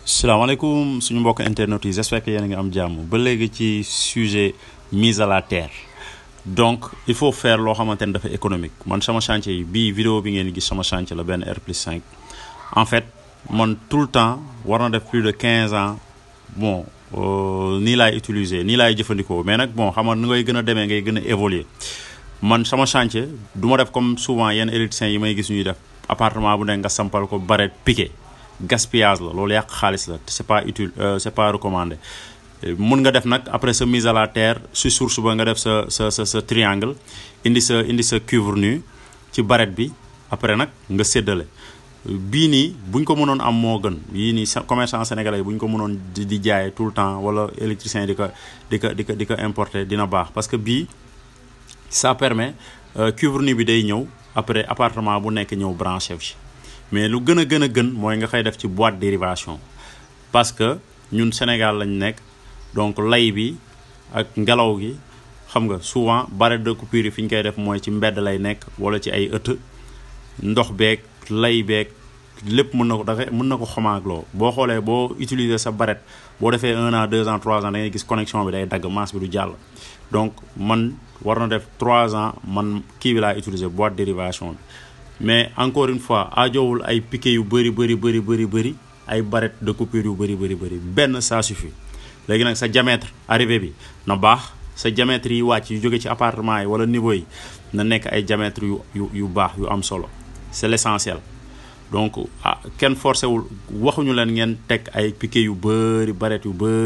salaamaaleykum suñu mbokk internet yi j'espère que yéen a ngi am jàmm ba léegi ci sujet mise à la terre donc il faut faire loo xamante ne dafa économique man sama chantier yi bii vidéo bi ngeen gis sama chantier la benn R+5 en fait man tout le temps war na def plus de 15 ans bon nii laay utiliser nii laay jëfandikoo mais nag bon xam nga ni ngay gën a demee ngay gën a évoluer man sama chantier du ma def comme souvent yenn électriciens yi may gis ñuy def appartement bu nekk nga sampal ko barret piqué gaspillage la loolu yàq xaalis la c'est pas utile c'est pas recommandé mun nga def nag après sa mise à la terre si source ba nga def sa triangle indi sa cuivre nu ci barret bi après nag nga séddale bii nii buñ ko mënoon am moo gën yii nii commerçant sénégalais buñ ko mënoon di jaay tout le temps wala électricien di ko importer dina baax parce que bii ça permet cuivre nu bi day ñëw après appartement bu nekk ñëw branché bi mais lu gën a gën mooy nga koy def ci boîte dérivation parce que ñun Sénégal lañ nekk donc lay bi ak ngelaw gi xam nga souvent barret de coupure yi fi ñu koy def mooy ci mbedd lay nekk wala ci ay ëtt ndox beeg lay beeg lépp mën na ko xomaagloo boo xoolee boo utiliser sa barret boo defee 1 an 2 ans 3 ans da ngay gis connexion bi day dagg masse bi du jàll donc man war na def 3 ans man kii bi laa utiliser boîte dérivation bi mais encore une fois aajowul ay piqué yu bëri ay barret de coupure yu bëri benn ça suffit léegi nag sa diamètre arrivé bi na baax sa diamètre yi wàcc yu jóge ci appartement yi wala niveau yi na nekk ay diamètre yu baax yu am solo c'est l'essentiel donc kenn forcé wul waxuñu leen ngeen teg ay piqué yu bëri barret yu bëri